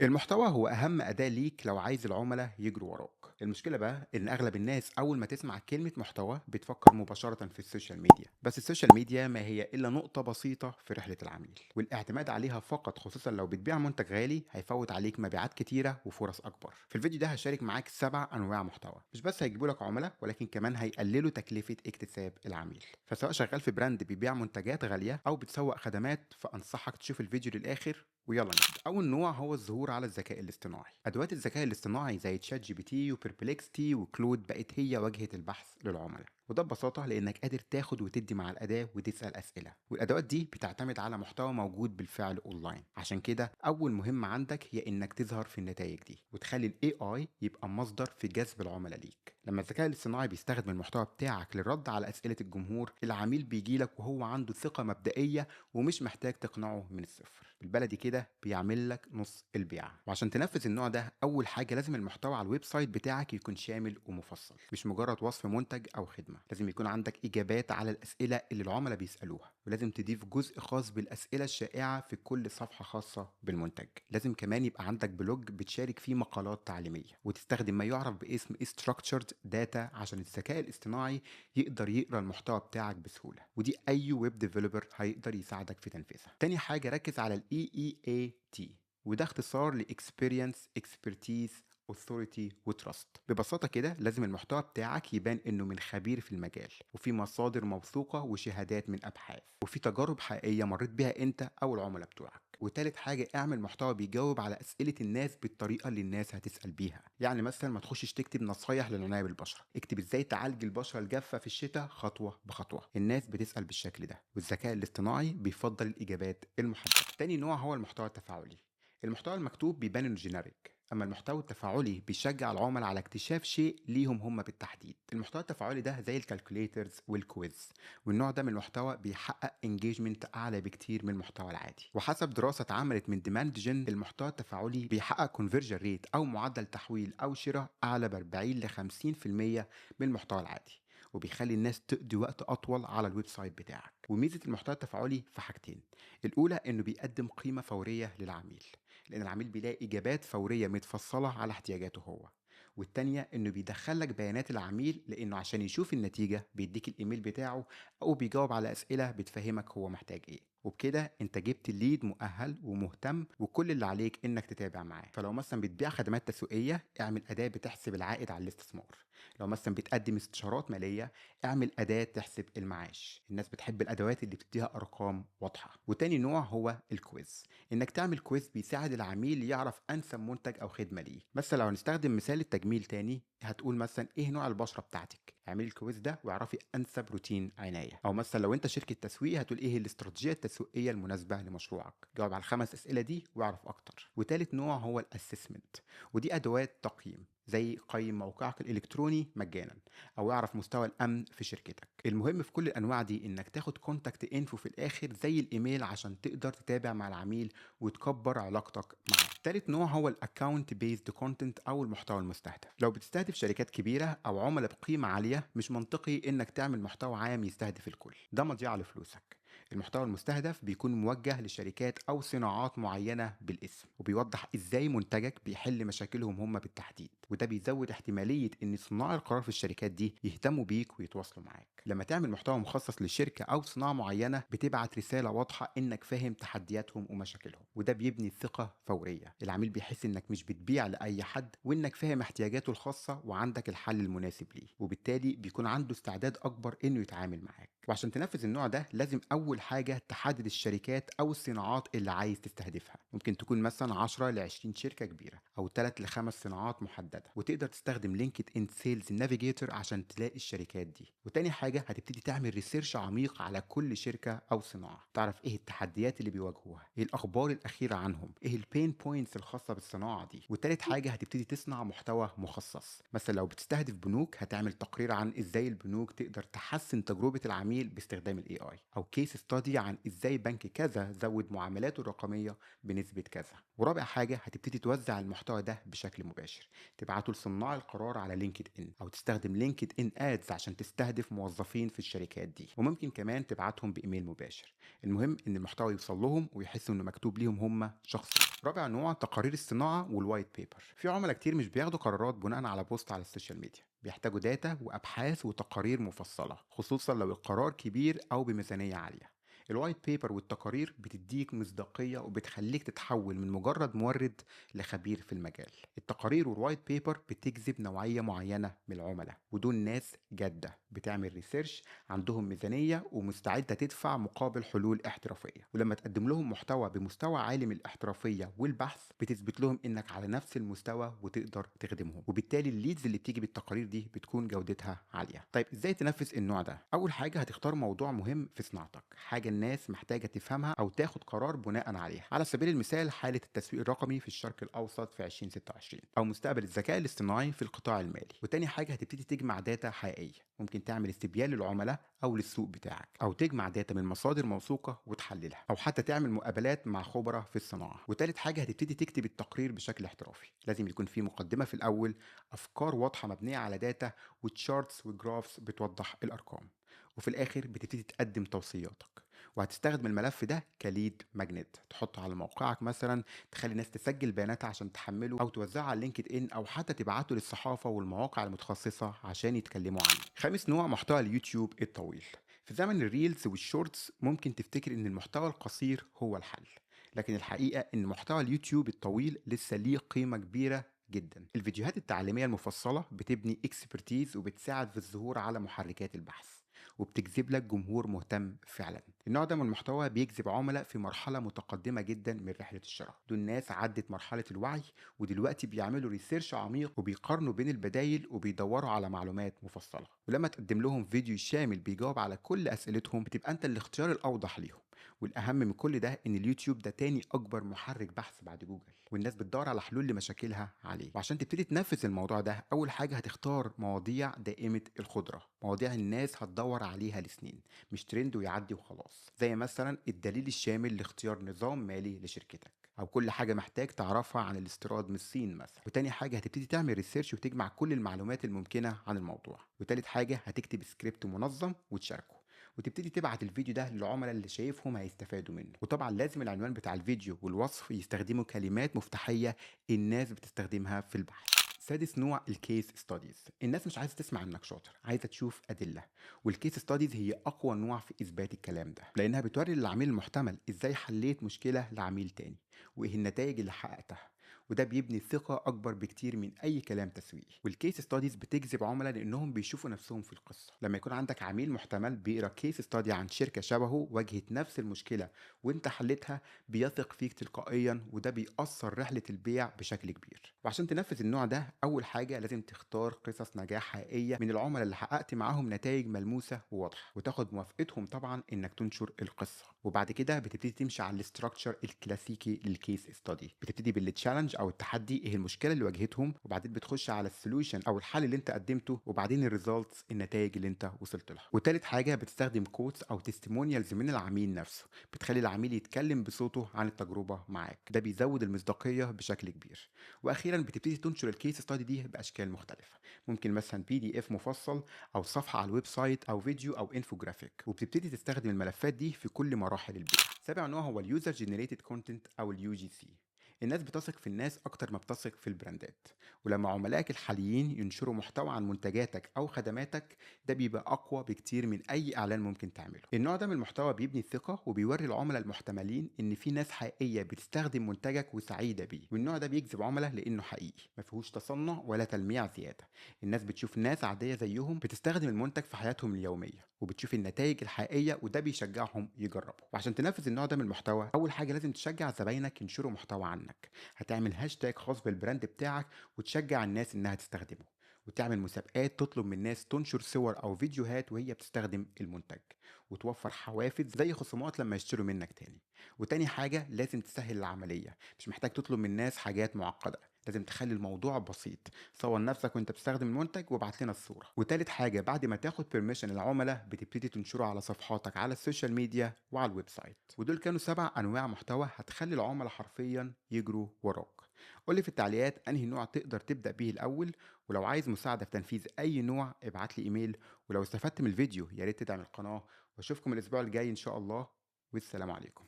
المحتوى هو أهم أداة ليك لو عايز العملاء يجروا وراك. المشكلة بقى إن أغلب الناس أول ما تسمع كلمة محتوى بتفكر مباشرة في ال social media، بس ال social media ما هي إلا نقطة بسيطة في رحلة العميل، والاعتماد عليها فقط خصوصا لو بتبيع منتج غالي هيفوت عليك مبيعات كتيرة وفرص أكبر. في الفيديو ده هشارك معاك 7 أنواع محتوى مش بس هيجيبوا لك عملاء ولكن كمان هيقللوا تكلفة اكتساب العميل. فسواء شغال في brand بيبيع منتجات غالية أو بتسوق خدمات فأنصحك تشوف الفيديو للآخر. ويلا نبدأ. أول نوع هو الظهور على الذكاء الاصطناعي. أدوات الذكاء الاصطناعي زي ChatGPT و Perplexity و Claude بقت هي واجهة البحث للعملاء، وده ببساطة لأنك قادر تاخد وتدي مع الأداة وتسأل أسئلة، والأدوات دي بتعتمد على محتوى موجود بالفعل أونلاين. عشان كده أول مهمة عندك هي إنك تظهر في النتائج دي وتخلي ال AI يبقى مصدر في جذب العملاء ليك. لما الذكاء الاصطناعي بيستخدم المحتوى بتاعك للرد على أسئلة الجمهور، العميل بيجيلك وهو عنده ثقة مبدئية ومش محتاج تقنعه من الصفر. بالبلدي كده بيعمل لك نص البيعة. وعشان تنفذ النوع ده أول حاجة لازم المحتوى على ال website بتاعك يكون شامل ومفصل، مش مجرد وصف منتج أو خدمة. لازم يكون عندك إجابات على الأسئلة اللي العملاء بيسألوها، ولازم تضيف جزء خاص بالأسئلة الشائعة في كل صفحة خاصة بالمنتج. لازم كمان يبقى عندك blog بتشارك فيه مقالات تعليمية، وتستخدم ما يعرف باسم structured data عشان الذكاء الاصطناعي يقدر يقرأ المحتوى بتاعك بسهولة، ودي أي web developer هيقدر يساعدك في تنفيذها. تاني حاجة ركز على ال EEAT، وده اختصار ل Experience, Expertise, Authority و Trust. ببساطة كده لازم المحتوى بتاعك يبان إنه من خبير في المجال، وفي مصادر موثوقة وشهادات من أبحاث، وفي تجارب حقيقية مريت بيها أنت أو العملاء بتوعك. وتالت حاجة اعمل محتوى بيجاوب على أسئلة الناس بالطريقة اللي الناس هتسأل بيها. يعني مثلا ما تخشش تكتب نصايح للعناية بالبشرة، اكتب ازاي تعالج البشرة الجافة في الشتاء خطوة بخطوة. الناس بتسأل بالشكل ده، والذكاء الاصطناعي بيفضل الإجابات المحددة. تاني نوع هو المحتوى التفاعلي. المحتوى المكتوب بيبان انه generic، اما المحتوى التفاعلي بيشجع العملاء على اكتشاف شيء ليهم هم بالتحديد. المحتوى التفاعلي ده زي ال calculators وال quiz، والنوع ده من المحتوى بيحقق engagement اعلى بكتير من المحتوى العادي. وحسب دراسة اتعملت من Demand Gen، المحتوى التفاعلي بيحقق conversion rate او معدل تحويل او شراء اعلى ب 40 ل 50% من المحتوى العادي، وبيخلي الناس تقضي وقت أطول على ال website بتاعك. وميزة المحتوى التفاعلي في حاجتين، الأولى إنه بيقدم قيمة فورية للعميل، لأن العميل بيلاقي إجابات فورية متفصلة على احتياجاته هو. والتانية إنه بيدخلك بيانات العميل، لأنه عشان يشوف النتيجة بيديك الإيميل بتاعه أو بيجاوب على أسئلة بتفهمك هو محتاج إيه. وبكده انت جبت lead مؤهل ومهتم، وكل اللي عليك انك تتابع معاه. فلو مثلا بتبيع خدمات تسويقية اعمل اداه بتحسب العائد على الاستثمار. لو مثلا بتقدم استشارات ماليه اعمل اداه تحسب المعاش. الناس بتحب الادوات اللي بتديها ارقام واضحة. وتاني نوع هو ال quiz، انك تعمل quiz بيساعد العميل يعرف انسب منتج او خدمة ليه. مثلا لو هنستخدم مثال التجميل تاني، هتقول مثلا ايه نوع البشرة بتاعتك، اعملي ال quiz ده واعرفي انسب روتين عناية. او مثلا لو انت شركة تسويق هتقول ايه الاستراتيجية التسويقية المناسبة لمشروعك، جاوب على ال5 اسئلة دي واعرف اكتر. وتالت نوع هو ال assessment، ودي ادوات تقييم زي قيم موقعك الالكتروني مجانا او اعرف مستوى الامن في شركتك. المهم في كل الانواع دي انك تاخد contact info في الاخر زي الايميل عشان تقدر تتابع مع العميل وتكبر علاقتك معاه. تالت نوع هو ال account based content او المحتوى المستهدف. لو بتستهدف شركات كبيرة او عملاء بقيمة عالية مش منطقي انك تعمل محتوى عام يستهدف الكل، ده مضيعة لفلوسك. المحتوى المستهدف بيكون موجه لشركات أو صناعات معينة بالاسم، وبيوضح إزاي منتجك بيحل مشاكلهم هم بالتحديد، وده بيزود احتمالية إن صناع القرار في الشركات دي يهتموا بيك ويتواصلوا معاك. لما تعمل محتوى مخصص لشركة أو صناعة معينة بتبعت رسالة واضحة إنك فاهم تحدياتهم ومشاكلهم، وده بيبني الثقة فورية. العميل بيحس إنك مش بتبيع لأي حد، وإنك فاهم احتياجاته الخاصة وعندك الحل المناسب ليه، وبالتالي بيكون عنده استعداد أكبر إنه يتعامل معاك. وعشان تنفذ النوع ده لازم أول حاجة تحدد الشركات أو الصناعات اللي عايز تستهدفها. ممكن تكون مثلا 10 ل 20 شركة كبيرة أو 3 ل 5 صناعات محددة، وتقدر تستخدم LinkedIn Sales Navigator عشان تلاقي الشركات دي. وتاني حاجة هتبتدي تعمل research عميق على كل شركة أو صناعة، تعرف إيه التحديات اللي بيواجهوها، إيه الأخبار الأخيرة عنهم، إيه ال pain points الخاصة بالصناعة دي. وتالت حاجة هتبتدي تصنع محتوى مخصص. مثلا لو بتستهدف بنوك هتعمل تقرير عن إزاي البنوك تقدر تحسن تجربة العميل عميل باستخدام ال AI، او case study عن ازاي بنك كذا زود معاملاته الرقمية بنسبة كذا. ورابع حاجة هتبتدي توزع المحتوى ده بشكل مباشر، تبعته لصناع القرار على LinkedIn، او تستخدم LinkedIn Ads عشان تستهدف موظفين في الشركات دي، وممكن كمان تبعتهم بايميل مباشر. المهم ان المحتوى يوصل لهم ويحسوا انه مكتوب ليهم هم شخصيا. رابع نوع تقارير الصناعة وال white paper. في عملاء كتير مش بياخدوا قرارات بناء على post على ال social media، بيحتاجوا data وابحاث وتقارير مفصلة، خصوصا لو القرار كبير او بميزانيه عالية. ال white paper والتقارير بتديك مصداقية وبتخليك تتحول من مجرد مورد لخبير في المجال. التقارير وال white paper بتجذب نوعية معينة من العملاء، ودول ناس جادة بتعمل research، عندهم ميزانية ومستعدة تدفع مقابل حلول احترافية. ولما تقدم لهم محتوى بمستوى عالي من الاحترافية والبحث بتثبت لهم انك على نفس المستوى وتقدر تخدمهم، وبالتالي ال leads اللي بتيجي بالتقارير دي بتكون جودتها عالية. طيب ازاي تنفذ النوع ده؟ اول حاجة هتختار موضوع مهم في صناعتك، حاجة الناس محتاجة تفهمها أو تاخد قرار بناء عليها. على سبيل المثال حالة التسويق الرقمي في الشرق الأوسط في 2026، أو مستقبل الذكاء الاصطناعي في القطاع المالي. وتاني حاجة هتبتدي تجمع data حقيقية، ممكن تعمل استبيان للعملاء أو للسوق بتاعك، أو تجمع data من مصادر موثوقة وتحللها، أو حتى تعمل مقابلات مع خبراء في الصناعة. وتالت حاجة هتبتدي تكتب التقرير بشكل احترافي، لازم يكون في مقدمة في الأول، أفكار واضحة مبنية على data و charts و graphs بتوضح الأرقام. وفي الآخر بتبتدي تقدم توصياتك، وهتستخدم الملف ده ك lead magnet تحطه على موقعك مثلا، تخلي الناس تسجل بياناتها عشان تحمله، او توزعه على LinkedIn، او حتى تبعته للصحافة والمواقع المتخصصة عشان يتكلموا عنه. خامس نوع محتوى اليوتيوب الطويل. في زمن ال reels وال shorts ممكن تفتكر ان المحتوى القصير هو الحل، لكن الحقيقة ان محتوى اليوتيوب الطويل لسه ليه قيمة كبيرة جدا. الفيديوهات التعليمية المفصلة بتبني expertise وبتساعد في الظهور على محركات البحث، وبتجذب لك جمهور مهتم فعلا. النوع ده من المحتوى بيجذب عملاء في مرحلة متقدمة جدا من رحلة الشراء، دول ناس عدت مرحلة الوعي ودلوقتي بيعملوا research عميق وبيقارنوا بين البدايل وبيدوروا على معلومات مفصلة. ولما تقدم لهم فيديو شامل بيجاوب على كل أسئلتهم بتبقى أنت الاختيار الأوضح ليهم. والأهم من كل ده إن اليوتيوب ده تاني أكبر محرك بحث بعد جوجل، والناس بتدور على حلول لمشاكلها عليه. وعشان تبتدي تنفذ الموضوع ده، أول حاجة هتختار مواضيع دائمة الخضرة، مواضيع الناس هتدور عليها لسنين، مش ترند ويعدي وخلاص، زي مثلا الدليل الشامل لاختيار نظام مالي لشركتك، او كل حاجة محتاج تعرفها عن الاستيراد من الصين مثلا. وتاني حاجة هتبتدي تعمل research وتجمع كل المعلومات الممكنة عن الموضوع. وتالت حاجة هتكتب سكريبت منظم وتشاركه، وتبتدي تبعت الفيديو ده للعملاء اللي شايفهم هيستفادوا منه. وطبعا لازم العنوان بتاع الفيديو والوصف يستخدموا كلمات مفتاحيه الناس بتستخدمها في البحث. سادس نوع ال case studies. الناس مش عايزه تسمع انك شاطر، عايزه تشوف ادلة، وال case studies هي اقوى نوع في اثبات الكلام ده، لانها بتوري للعميل المحتمل ازاي حليت مشكلة لعميل تاني وايه النتائج اللي حققتها، وده بيبني ثقة أكبر بكتير من أي كلام تسويقي. وال case studies بتجذب عملاء لأنهم بيشوفوا نفسهم في القصة. لما يكون عندك عميل محتمل بيقرأ case study عن شركة شبهه واجهت نفس المشكلة وأنت حلتها، بيثق فيك تلقائيا، وده بيأثر رحلة البيع بشكل كبير. وعشان تنفذ النوع ده، أول حاجة لازم تختار قصص نجاح حقيقية من العملاء اللي حققت معاهم نتائج ملموسة وواضحة، وتاخد موافقتهم طبعا إنك تنشر القصة. وبعد كده بتبتدي تمشي على ال structure الكلاسيكي لل case study. بتبتدي بال challenge او التحدي، ايه المشكلة اللي واجهتهم، وبعدين بتخش على ال solution او الحل اللي انت قدمته، وبعدين ال results النتائج اللي انت وصلت لها. وتالت حاجة بتستخدم quotes او testimonials من العميل نفسه، بتخلي العميل يتكلم بصوته عن التجربة معاك، ده بيزود المصداقية بشكل كبير. واخيرا بتبتدي تنشر ال case study دي باشكال مختلفة، ممكن مثلا PDF مفصل او صفحة على ال website او فيديو او انفوجرافيك، وبتبتدي تستخدم الملفات دي في كل مراحل البيع. سابع نوع هو ال user generated content او ال UGC. الناس بتثق في الناس أكتر ما بتثق في البراندات، ولما عملائك الحاليين ينشروا محتوى عن منتجاتك أو خدماتك ده بيبقى أقوى بكتير من أي إعلان ممكن تعمله. النوع ده من المحتوى بيبني الثقة وبيوري العملاء المحتملين إن في ناس حقيقية بتستخدم منتجك وسعيدة بيه، والنوع ده بيجذب عملاء لأنه حقيقي، ما فيهوش تصنع ولا تلميع زيادة. الناس بتشوف ناس عادية زيهم بتستخدم المنتج في حياتهم اليومية وبتشوف النتائج الحقيقية، وده بيشجعهم يجربوا. وعشان تنفذ النوع ده من المحتوى، أول حاجة لازم تشجع زباينك ينشروا محتوى عنك. هتعمل هاشتاج خاص بال brand بتاعك وتشجع الناس انها تستخدمه، وتعمل مسابقات تطلب من الناس تنشر صور أو فيديوهات وهي بتستخدم المنتج، وتوفر حوافز زي خصومات لما يشتروا منك تاني. وتاني حاجة لازم تسهل العملية، مش محتاج تطلب من الناس حاجات معقدة، لازم تخلي الموضوع بسيط. صور نفسك وانت بتستخدم المنتج وابعت لنا الصورة. وتالت حاجة بعد ما تاخد permission العملاء بتبتدي تنشره على صفحاتك على ال social media وعلى ال website. ودول كانوا 7 أنواع محتوى هتخلي العملاء حرفيا يجروا وراك. قولي في التعليقات أنهي نوع تقدر تبدأ بيه الأول، ولو عايز مساعدة في تنفيذ أي نوع ابعت لي إيميل. ولو استفدت من الفيديو يا ريت تدعم القناة، وأشوفكم الأسبوع الجاي إن شاء الله، والسلام عليكم.